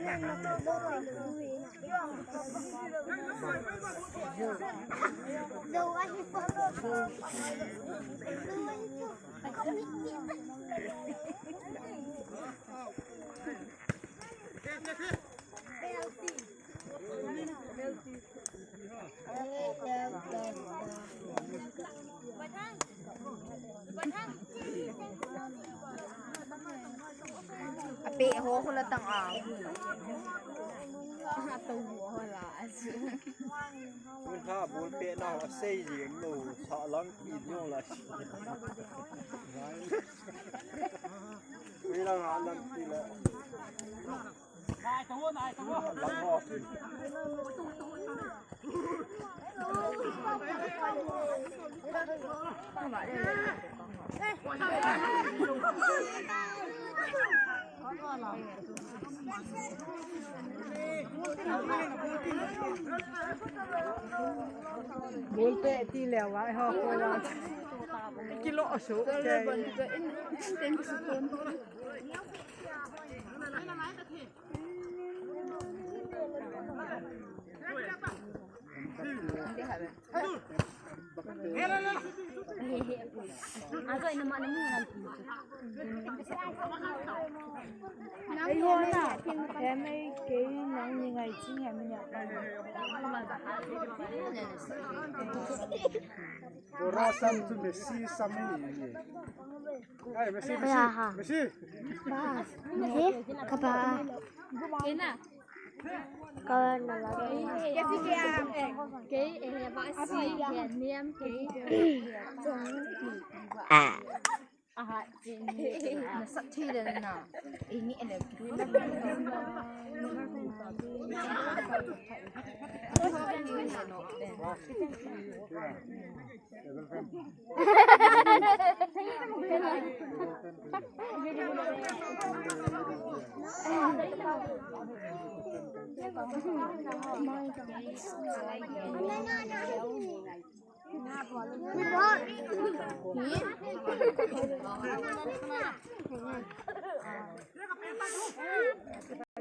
ອາເປະໂຫຄົນລະຕັງອາວ ອາໂຕຫົວຫົວຫຼາ ມັນຫາໂບນເປະນອກເຊຍເຢັນໂລສະຫຼັງກີນໂຍລະ ເວລາງານນັ້ນທີລະ. ໂບນເປະທີ່ແລ້ວວ່າໃຫ້ຮອກໂກລາ ກິໂລໂຊເກ Ora sam tu Messi sam ni. Ai, Messi, Messi, Messi. Ba, Messi, kaba. Kena. Kena la. Ke si ke am. Ke e ba si ke niam ke. Ah. Aha, ini. Na sa ti de na. Ini ele.